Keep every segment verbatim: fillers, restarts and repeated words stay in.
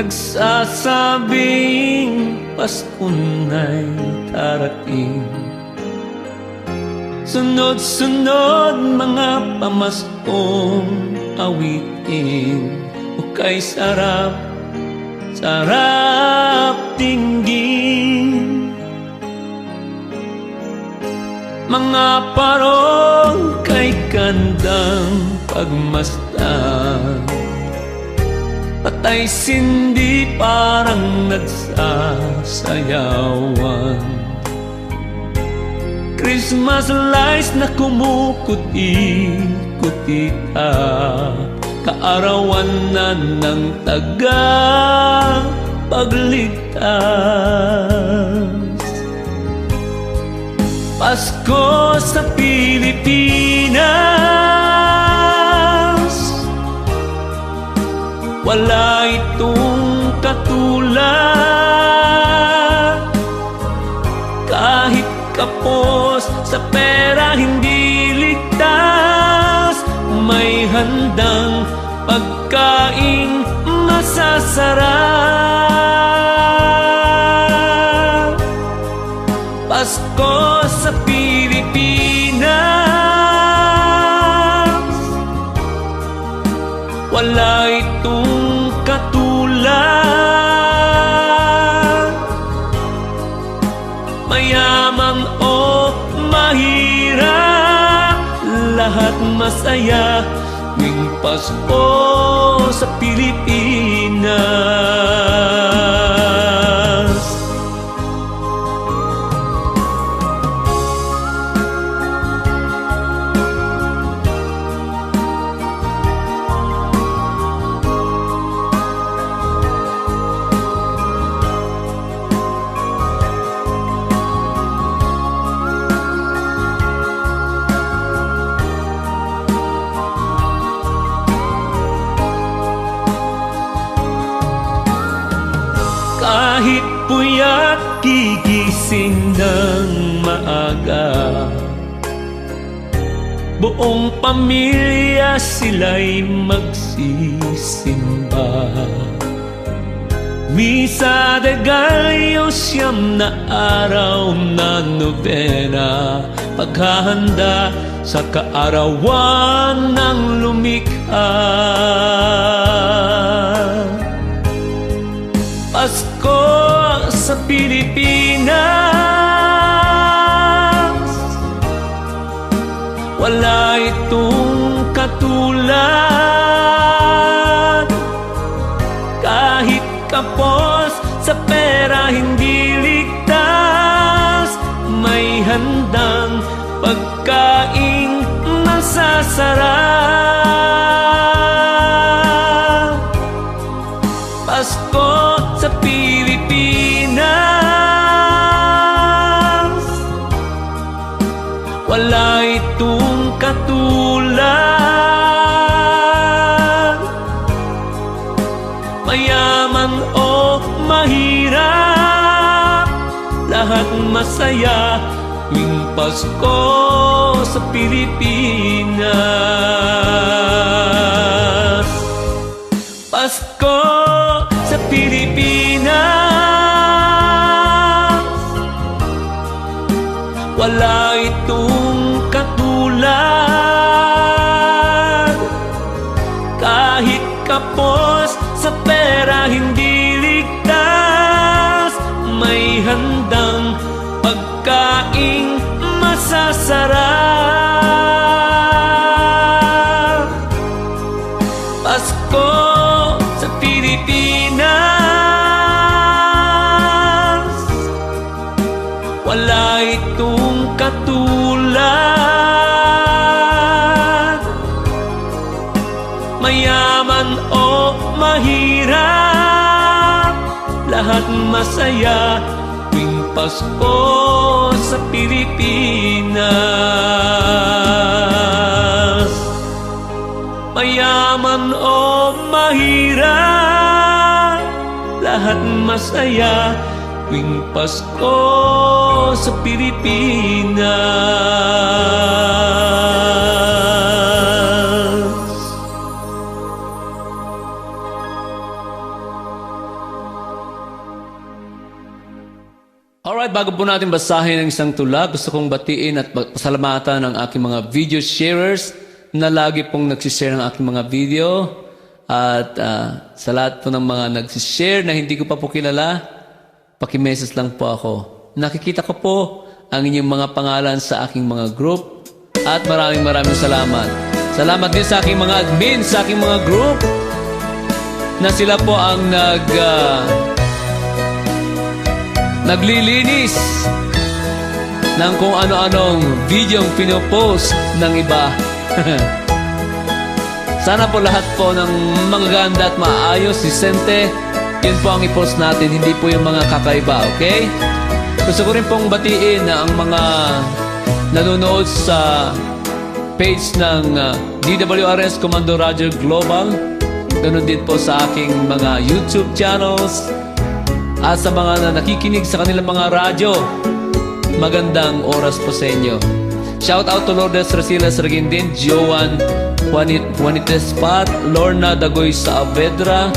Nagsasabing Paskon ay darating. Sunod-sunod mga pamaskong awitin, ukay sarap, sarap dinggin. Mga parong kay gandang pagmasdan, patay sindi parang nagsasayawan. Christmas lights na kumukuti-kutita, kaarawan na ng tagapagligtas. Pasko sa Pilipinas, wala itong katulad. Kahit kapos sa pera, hindi ligtas, may handang pagkaing masasarap. Pasko sa Pilipinas, wala itong katulad. Mayaman o mahirap, lahat masaya tuwing Pasko sa Pilipinas. Kahit puyat gigising ng maaga, buong pamilya sila'y magsisimba. Misa de Gallo, siyam na araw na nobena, paghahanda sa kaarawan ng lumikha. Pasko sa Pilipinas, wala itong katulad. Kahit kapos sa pera, hindi ligtas, may handang pagkaing masasarap. Pasko sa Pilipinas, wala itong katulad. Mayaman o mahirap, lahat masaya tuwing Pasko sa Pilipinas. Pasko sa Pilipinas, wala itong katulad. Kahit kapos sa pera, hindi ligtas, may handang pagkaing masasarap. Pasko sa Pilipinas, wala itong katulad. Mayaman o mahirap, lahat masaya tuwing Pasko sa Pilipinas. Mayaman o mahirap, lahat masaya tuwing Pasko sa Pilipinas. Bago po natin basahin ang isang tula, gusto kong batiin at pasalamatan ang aking mga video sharers na lagi pong nagsishare ng aking mga video. At ah, sa lahat po ng mga nagsishare na hindi ko pa po kilala, paki-message lang po ako. Nakikita ko po ang inyong mga pangalan sa aking mga group. At maraming maraming salamat. Salamat din sa aking mga admin, sa aking mga group, na sila po ang nag, ah, naglilinis ng kung ano-anong video ang pinopost ng iba. Sana po lahat po ng magaganda at maayos, disente, yun po ang i-post natin, hindi po yung mga kakaiba, okay? Gusto ko rin pong batiin na ang mga nanonood sa page ng ah, D W R S Commando Radyo Global, ganun din po sa aking mga YouTube channels, at sa mga na nakikinig sa kanilang mga radyo, magandang oras po sa inyo. Shout out to Lourdes Rasiles Reguindin, Joan Juanit-, Juanitespat, Lorna Dagoy Saavedra,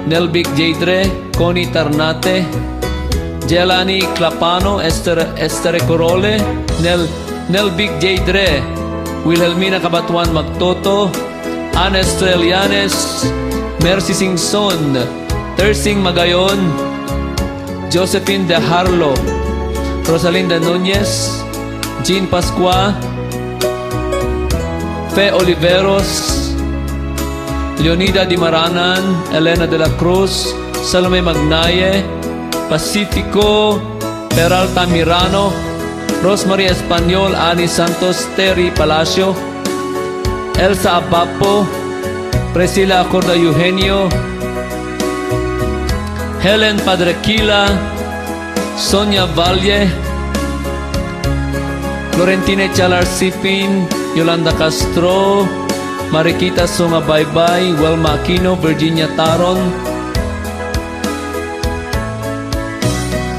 Nelvic Jadre, Connie Tarnate, Jelani Clapano, Esther, Esther Corole, Nel, Nelvic Jadre, Wilhelmina Cabatuan Magtoto, Anne Estrel Yanes, Mercy Singson, Tersing Magayon, Josephine De Harlo, Rosalinda Nunez, Jean Pascua, Fe Oliveros, Leonida Dimaranan, Elena de la Cruz, Salome Magnaye, Pacifico Peralta Mirano, Rosemary Espanyol, Annie Santos, Terry Palacio, Elsa Abapo, Priscilla Acorda Eugenio, Helen Padrequila, Sonia Valle, Florentina Chalar Sipin, Yolanda Castro, Mariquita Songa Baybay, Wilma Aquino, Virginia Taron,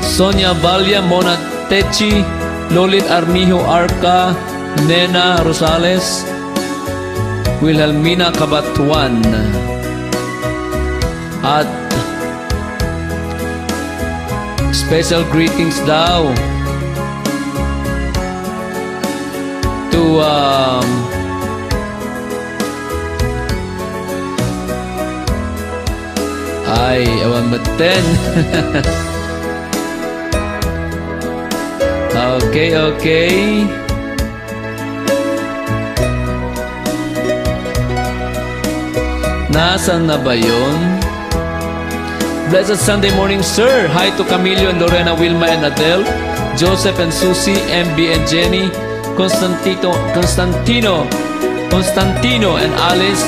Sonia Valle, Mona Techi, Lolit Armijo Arca, Nena Rosales, Wilhelmina Cabatuan. At special greetings daw to, um, ay, awan metten. Okay, okay. Nasaan na ba yun? Blessed Sunday morning, sir. Hi to Camilio and Lorena, Wilma and Adele, Joseph and Susie, M B and Jenny, Constantino, Constantino, Constantino and Alice,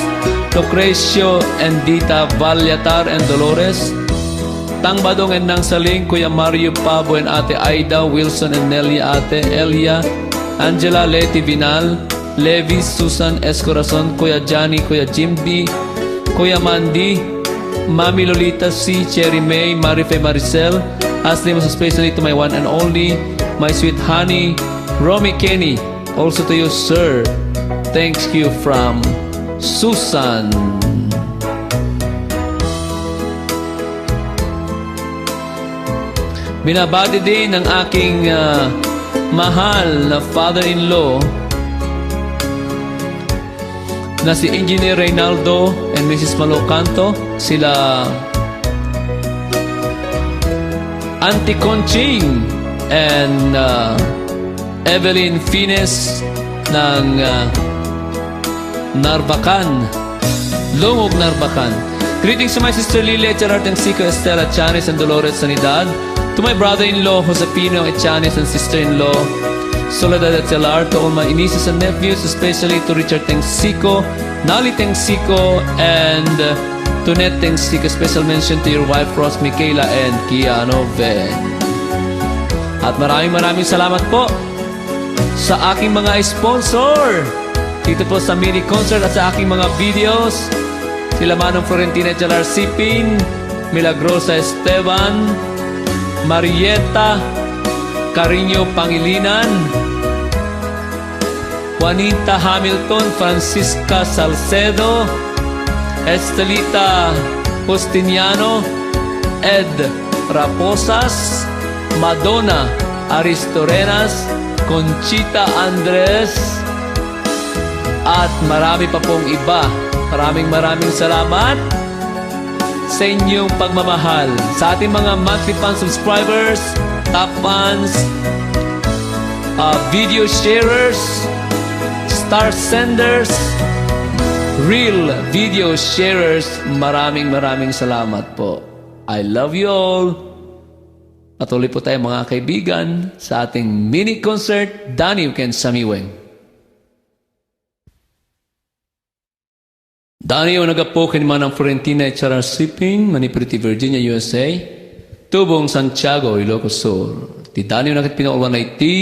Lucrecio and Dita, Valiatar and Dolores, Tang Badong and Nang Saling, Kuya Mario, Pabo and Ate Aida, Wilson and Nelia, Ate Elia, Angela, Leti, Vinal, Levi, Susan, S. Corazon, Kuya Johnny, Kuya Jimby, Kuya Mandy, Mami Lolita C, Cherry May, Marife, Maricel, Asli, most especially to my one and only, my sweet honey, Romy Kenny. Also to you, sir. Thank you from Susan. Binabati din ang aking, ah, mahal na father-in-law na si Engineer Reynaldo and Missus Malocanto, sila Auntie Conching and, ah, Evelyn Fines ng, ah, Narbacan. Lungog, Narbacan. Greetings to my sister Lily Echelar Tensico, Estela Chanes, and Dolores Sanidad. To my brother-in-law, Josefino Echanes, and sister-in-law, Soledad Echelar. To all my nieces and nephews, especially to Richard Tensico, Nali Tensico, and, uh, Tonet Tensico. Special mention to your wife, Rose Michaela, and Kiano Ben. At maraming, maraming salamat po sa aking mga sponsor dito po sa mini concert at sa aking mga videos. Sila Manong Florentina Jalar Sipin, Milagrosa Esteban, Marieta Cariño Pangilinan, Juanita Hamilton, Francisca Salcedo, Estelita Justiniano, Ed Raposas, Madonna, Aristorenas, Conchita Andres, at marami pa pong iba. Maraming, maraming salamat sa inyong pagmamahal. Sa ating mga monthly fan subscribers, top fans, ah, video sharers, star senders, real video sharers, maraming, maraming salamat po. I love you all. Patuloy po tayo, mga kaibigan, sa ating mini concert, Daniw ken Samiweng. Daniw a naggapu ken ni Manang Florentina Echarra Siping, manipud iti Virginia, U S A, tubong Santiago, Ilocos Sur. Ti daniwna ket pinauluanna iti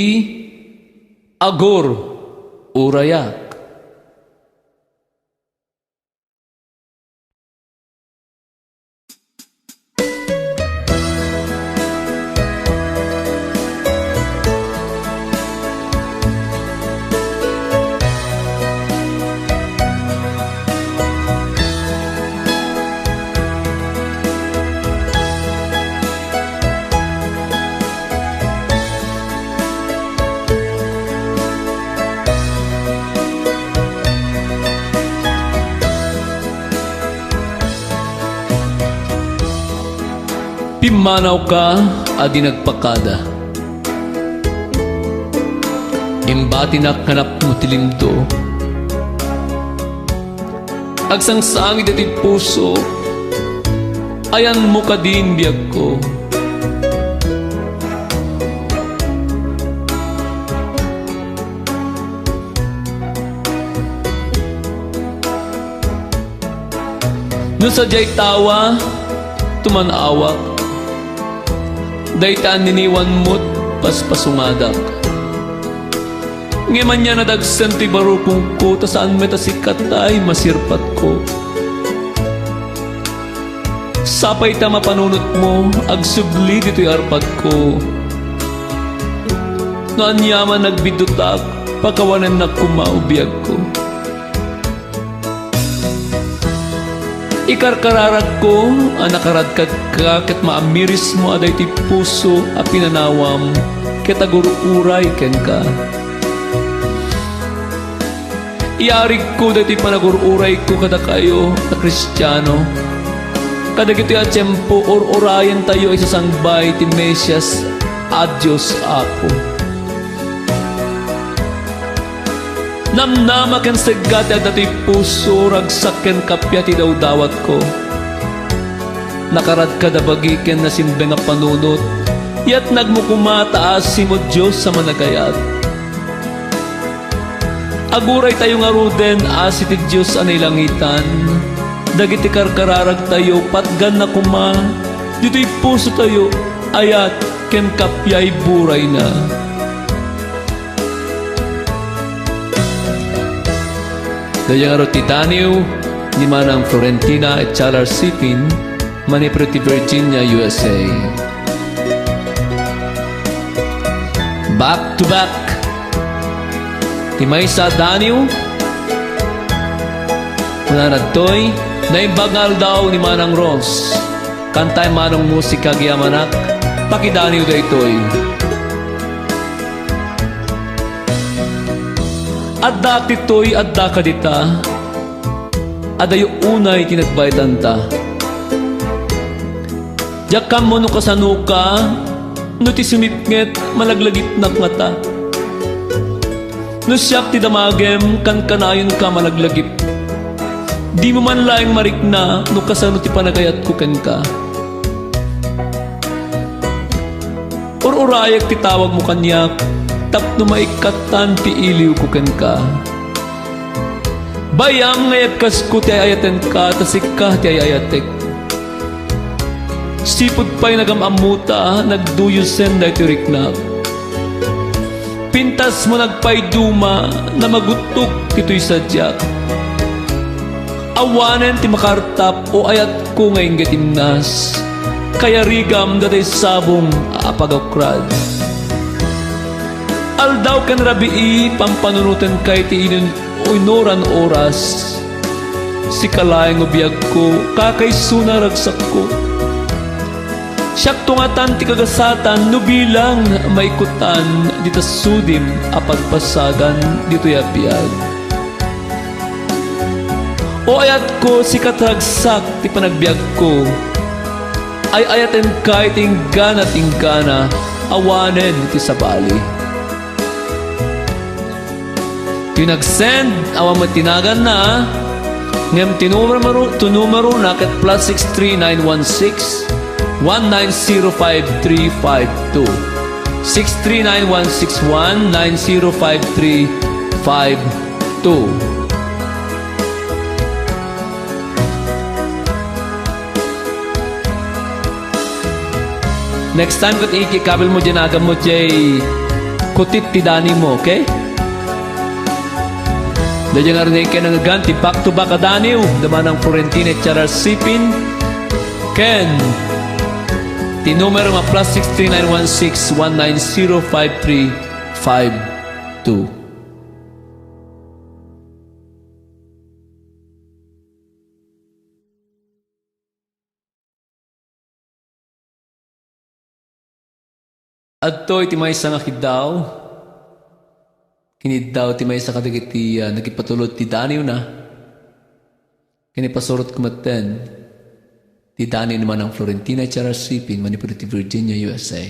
Agur-urayak. Pimmanawka a di nagpakada. Imbatinak nga napno ti limto. Agsangsangit iti puso. Ayanmo kadin, biagko. No sadiay tawa, tuman-awak. Dayta a niniwanmo't paspasungadak. Ngem ania nadagsen ti barukongko, ta saan met a sika tay masirpatko. Sapay ta mapanunotmo, agsubli ditoy arpadko. No aniaman nagbiddutak, pakawanennak koma, o biagko. Ikarkararagko a nakaradkadka ket maamirismo a daytoy puso a pinanawam ket agur-uray kenka. Iyarigko daytoy panagur-urayko kadakayo a Kristiano, kadagitoy a tiempo, ur-urayentayo a isasangbay ti Mesias a Dios Apo. Namnama ken segga ti adda toy puso, ragsak ken kappia ti dawdawatko. Nakaradkad a bagi ken nasimbeng a panunot, yatnagmo koma ta asim, O Dios a managayat. Aguraytayo ngaruden, asi ti Dios a nailangitan. Dagiti karkararagtayo, patganna koma ditoy pusotayo, ayat ken kappiay burayna. Dayta ngarud ti daniw ni Manang Florentina Echalar Sipin, manipud ti Virginia, U S A. Back to back. Ti maysa a daniw, kunana ditoy, Naimbag nga Aldaw ni Manang Ros. Kantay Manong Musika Agyamanak, pakidaniw daytoy. Addaak ditoy, addaka dita, adayo unay ti nagbaetanta. Diak ammo no kasanoka, no ti sumipnget, malaglagipnak ngata. No siak ti damagem, kankanayonka malaglagip. Dimo man laeng marikna no kasano ti panagayatko kenka. Ur-urayek ti tawagmo kaniak, tapno maikkattan ti iliwko kenka. Bay-am nga iyagkasko ti ay-ayatenka, ta sika ti ay-ayatek. Sipud pay nagam-ammota, nagduyosen daytoy riknak. Pintasmo nagpayduma, namaguttok ditoy sadiak. Awanen ti makaartap, o ayatko nga inggit imnas. Kayarigam daytoy sabong a pagaukrad. Aldaw ken rabii, pampanunotenka iti inun-, inuran oras. Sika laeng, o biagko, kakaisuna ragsakko. Siak tungatan ti kagasatan no bilang maikutan dita sudim a pagpasagan ditoy a biag. O ayatko, sika ti ragsak ti panagbiagko. Ay-ayatenka iti inggana ti inggana, awanen ti sabali. Ti nag-send, awan met ti naganna, ngem ti numero, ti numerona ket plus six three nine one six, one nine zero five three five two. Six three nine one six one nine zero five three five two. Next time, ket ikikabelmo diay naganmo diay kutit ti danimo, okay? Daydiay ngarud nga ikkanangegan ti back to back a daniw, da Manang Florentina H R R Sipin, ken ti numero nga plus six three nine one six one nine zero five three five two. Adtoy ti maysa nga kiddaw. Kiniddaw ti maysa kadagiti, ah, nagipatulod ti daniwna. Ken ipasurotko metten ti daniw ni Manang Florentina H R R Sipin, manipud iti Virginia, U S A.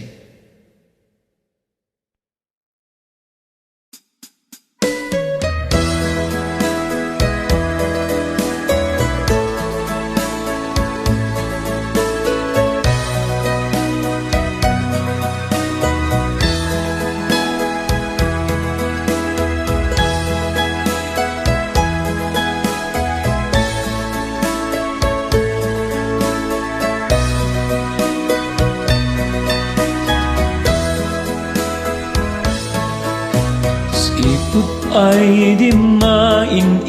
Sipud pay di maininawa,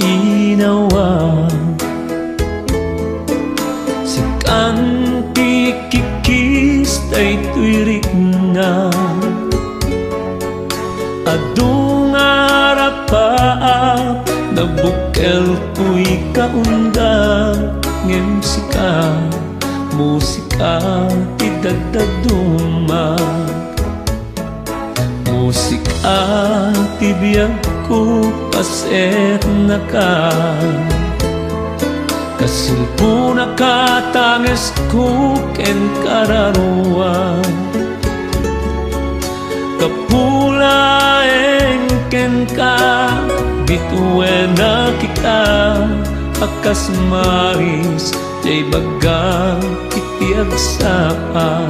sikan ti kikis daytoy rikna. Adu nga rapaap, nabukkel toy kaunda, ngem sika, musika ti dadaduma. Musika ti biagko, pasetnaka. Kasilbonaka, tangesko ken kararua. Gapu laeng kenka, bituenak ita a kas maris diay bagga iti agsapa.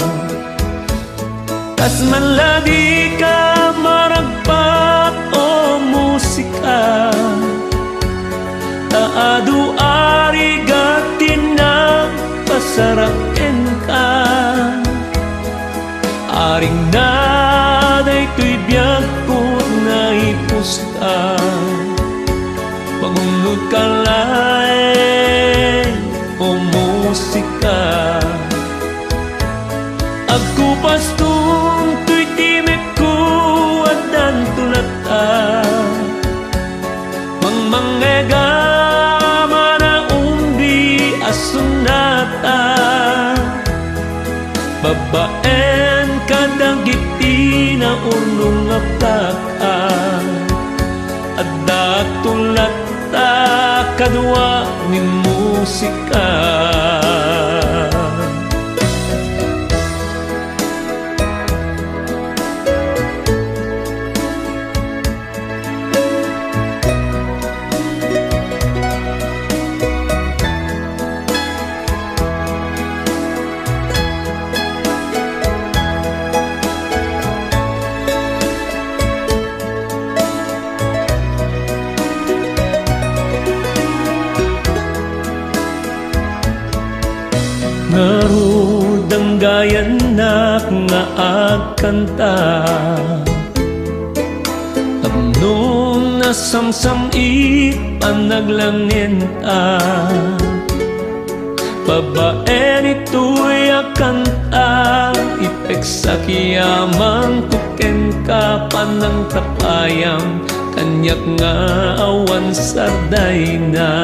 Kas man la dika maragpat, o musika, ta adu a rigat ti nagpasarap kenka. Arigna daytoy biagko nga ipuska. Pangunodka laeng, o musika. Agkupas toy timekko, addanto latta. Mangmangngeg a manaumbi a sonata. Babaen kadagiti naurnong a plaka. Adda tulat ta kadua ni musika. Ngarud, anggayannak nga agkanta tapno nasamsam-it a naglangenta. Babaen itoy a kanta, ipeksak yamanko kenka, panangtapayam kaniak nga awan sardayna.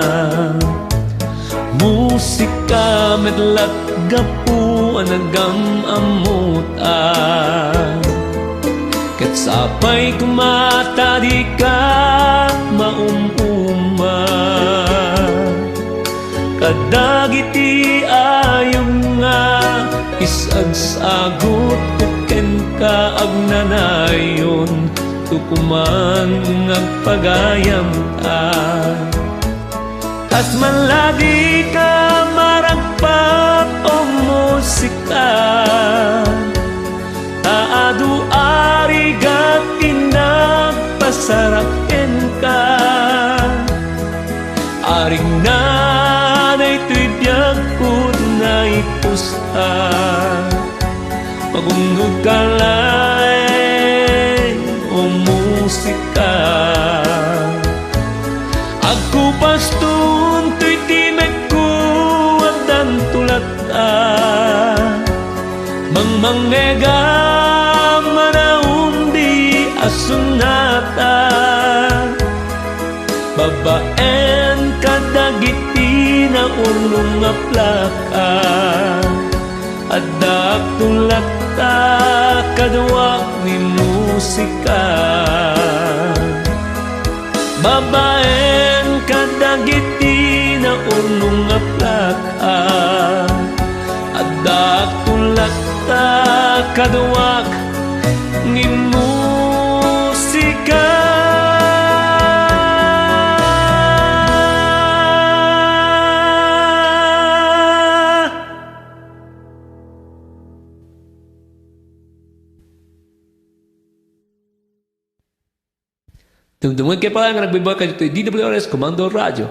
Musika met lat gapu a nagam-ammota. Ket sapay koma ta dika maum-uma kadagiti ayup nga isagsagut kenka agnanayon, tukuman nga agpagayamta. Kas man la dika maragpat, o musika, ta adu a rigat ti nagpasarap kenka. Arigna daytoy biagko naipusta. Pagumngegka laeng, o musika. Agkupaston toy timekko, addanto latta. Mangmangngegam a naundi a sonata. Babaen kadagiti naurnong a plaka. Addaakto latta kaduak ni musika. Babaen kadagiti naurnong a plaka. Addaakto latta kaduak ni musika. Dumdumengkayo pay nga nagbaybay kadagitoy D W R S Commander Radio.